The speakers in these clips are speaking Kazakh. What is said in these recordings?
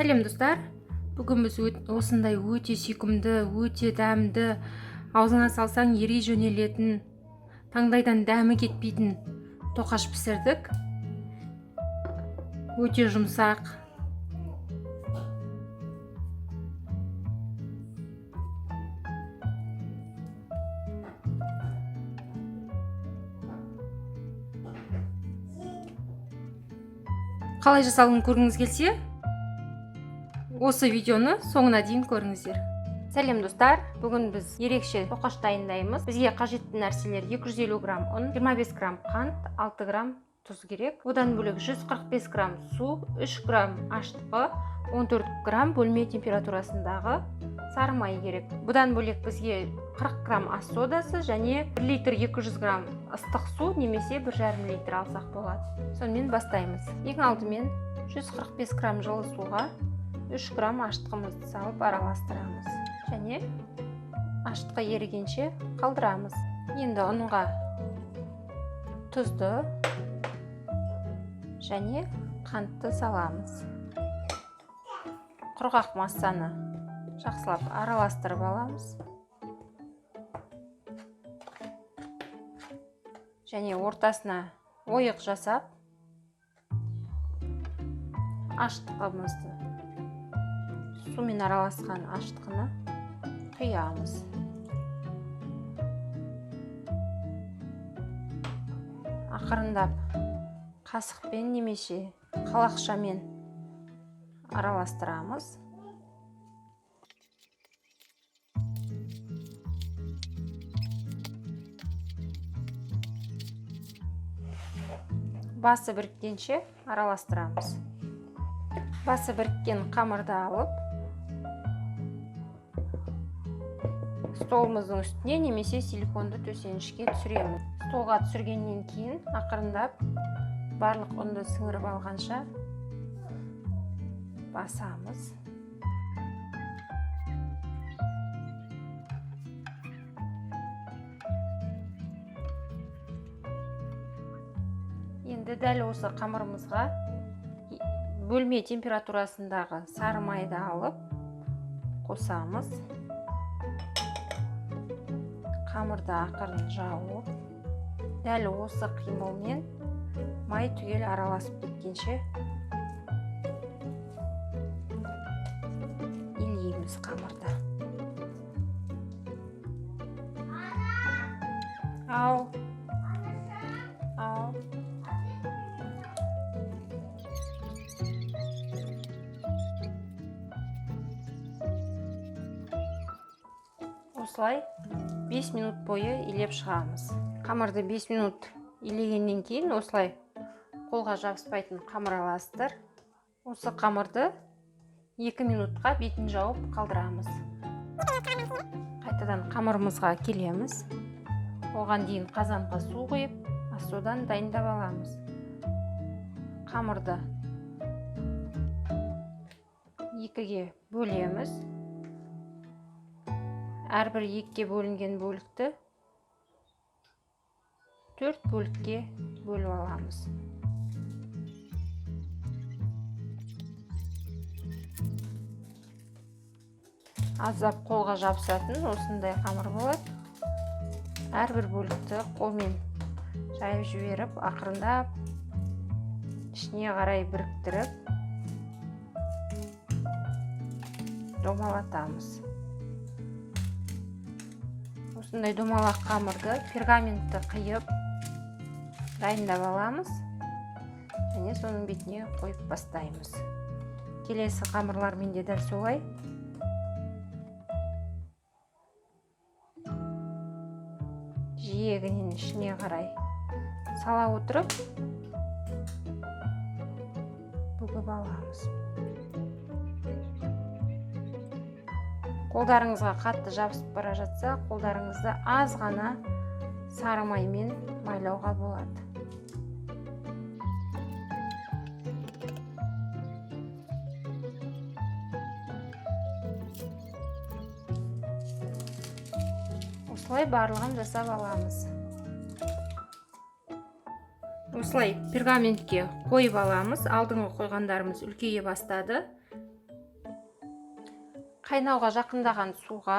Сәлем, достар! Бүгін біз осындай өте сүйкімді, өте дәмді, аузыңа салсаң ери жөнелетін, таңдайдан дәмі кетпейтін тоқаш пісірдік. Өте жұмсақ. Қалай жасалғанын көргіңіз келсе, осы видеоны соңына дейін көріңіздер. Сәлем, достар! Бүгін біз ерекше тоқаш дайындаймыз. Бізге қажетті нәрселер: 250 грамм ұн, 25 грамм қант, 6 грамм тұз керек. Одан бөлек 145 грамм су, 3 грамм ашытқы, 14 грамм бөлме температурасындағы сары май керек. Бұдан бөлек бізге 40 грамм ас содасы және 1 литр 200 грамм ыстық су немесе 1,5 литр алсақ болады. Сонымен, бастаймыз. Ең алдымен 145 грамм жылы суға 3 грамм ашытқымызды салып араластырамыз және ашытқы ерігенше қалдырамыз. Енді ұнға тұзды және қантты саламыз. Құрғақ массаны жақсылап араластырып аламыз және ортасына ойық жасап, ашытқымызды, сумен араласқан ашытқыны құямыз. Ақырындап қасықпен немесе қалақшамен араластырамыз. Басы біріккенше араластырамыз. Басы біріккен қамырды алып, столымыздың үстіне немесе силиконды төсенішке түсіреміз. Столға түсіргеннен кейін ақырындап барлық ұнды сіңіріп алғанша басамыз. Енді дәл осы қамырымызға бөлме температурасындағы сары майды алып қосамыз. Қамырды ақырын жауып, дәл осы қимылмен май түгел араласып кеткенше илейміз қамырды. Ау, ау. Осылай 5 минут бойы илеп шығамыз. Қамырды 5 минут илегеннен кейін осылай қолға жабыспайтын қамыр аласыздар. Осы қамырды 2 минутқа бетін жауып қалдырамыз. Қайтадан қамырымызға келеміз. Оған дейін қазанға су құйып, ас содан дайындап аламыз. Қамырды екіге бөлеміз. Әрбір екіге бөлінген бөлікті төрт бөлікке бөліп аламыз. Аздап қолға жабысатын осындай қамыр болады. Әрбір бөлікті қолмен жайып жіберіп, ақырындап ішіне қарай біріктіріп, домалатамыз. Осындай домалақ қамырды пергаментті қиып дайындап аламыз және соның бетіне қойып бастаймыз. Келесі қамырлармен де дәл солай. Жиегінен ішіне қарай сала отырып, бүгіп аламыз. Қолдарыңызға қатты жабысып бара жатса, қолдарыңызды аз ғана сары маймен майлауға болады. Осылай барлығын жасап аламыз. Осылай пергаментке қойып аламыз. Алдыңғы қойғандарымыз үлкейе бастады. Қайнауға жақындаған суға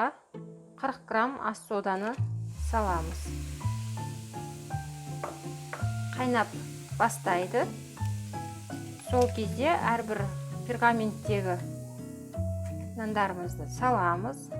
40 грамм ас соданы саламыз. Қайнап бастайды. Сол кезде әрбір пергаменттегі нандарымызды саламыз.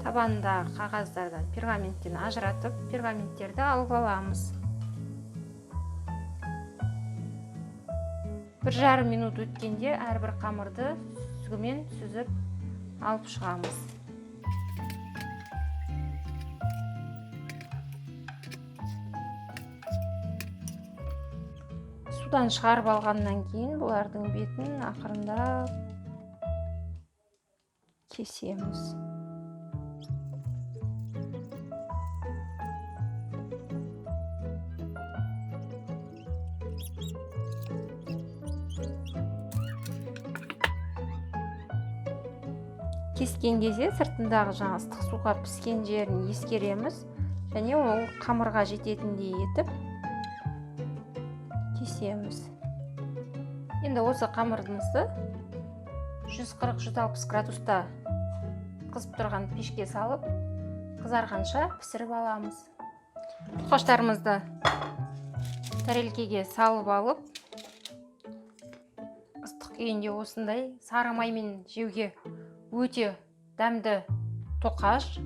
Табанындағы қағаздардан, пергаменттен ажыратып, пергаменттерді алып аламыз. 1,5 минут өткенде әрбір қамырды сүзгімен сүзіп алып шығамыз. Судан шығарып алғаннан кейін бұлардың бетін ақырындап кесеміз. Кескен кезде сыртындағы жаңа ыстық суға піскен жерін ескереміз және ол қамырға жететіндей етіп кесеміз. Енді осы қамырымызды 140-160 градуста қызып тұрған пешке салып, қызарғанша пісіріп аламыз. Тоқаштарымызды тәрелкеге салып алып, ыстық күйінде осындай сары маймен жеуге өте дәмді тоқаш.